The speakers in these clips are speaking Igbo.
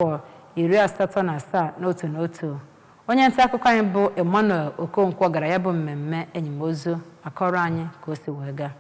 Afọ 87 n'otu n'otu. Onye nta akụkọ anyị bụ Emmanuel Okonkwo gara ya bụ mmemme enyimozu ma kọọrọ anyị ka o si wee gaa.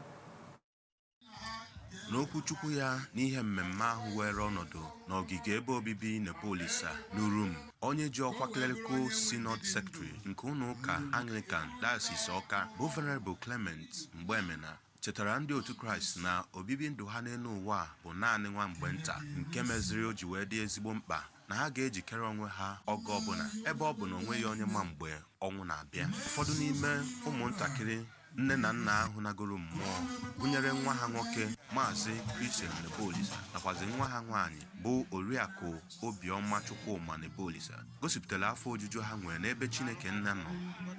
N'okwuchukwu ya n'ihe mmemme ahụ were ọnọdụ n'ogige ebe obibi Neboolisa n'Urum, onye ji ọkwa Clerical Synod Secretary nke ụlọ ụka Anglican Diocese Awka bụ Venerable Clement Mgbemena chetara ndị otu Kraịst na obibi ndụ ha n'elu ụwa a bụ naanị nwa mgbe nta, nke meziri o ji wee dị ezigbo mkpa na ha ga-ejikere onwe ha oge ọbụla, ebe ọ bụ na onweghị onye ma mgbe ọnwụ na-abịa. Ụfọdụ n'ime ụmụntakịrị nne na nna ahụ nagoro mmụọ gụnyere nwa ha nwoke, Maazị Christian Neboolisa, nakwazi nwa ha nwaanyị bụ Oriakụ Obiọma Chukwuma Neboolisa, gosipụtara afọ ojuju ha nwere n'ebe Chineke nna nọ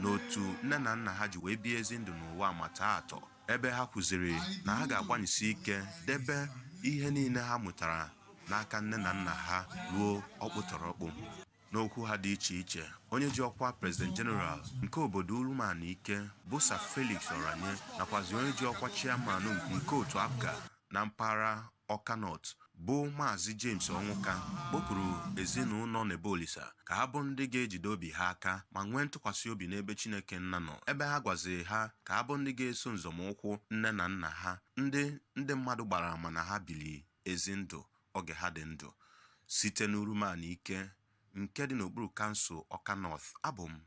n'otu nne na nna ha ji wee bie ezi ndụ n'ụwa ma taa atọ, ebe ha kwuziri na ha ga-agbanyesi ike debe ihe niile ha mụtara n'aka nne na nna ha ruo ọkpụtọrọkpụ. N'okwu ha dị iche iche, onye ji ọkwa President General nke obodo Urumanike bụ Sir Felix Oranye, nakwazi onye ji ọkwa Chairman nke otu APGA na mpaghara Awka North bụ Maazị James Onwuka, kpọkuru ezinụlọ Neboolisa ka ha bụ ndị ga-ejide obi ha aka ma nwee ntụkwasị obi n'ebe Chineke nna nọ, ebe ha gwaziri ha ka ha bụ ndị ga-eso nzọmụkwụ nne na nna ha, ndị ndị mmadụ gbara ama na ha bili ezi ndụ oge ha dị ndụ. Site n'Urumanike nke dị n'okpuru kansụl Awka North, abụ m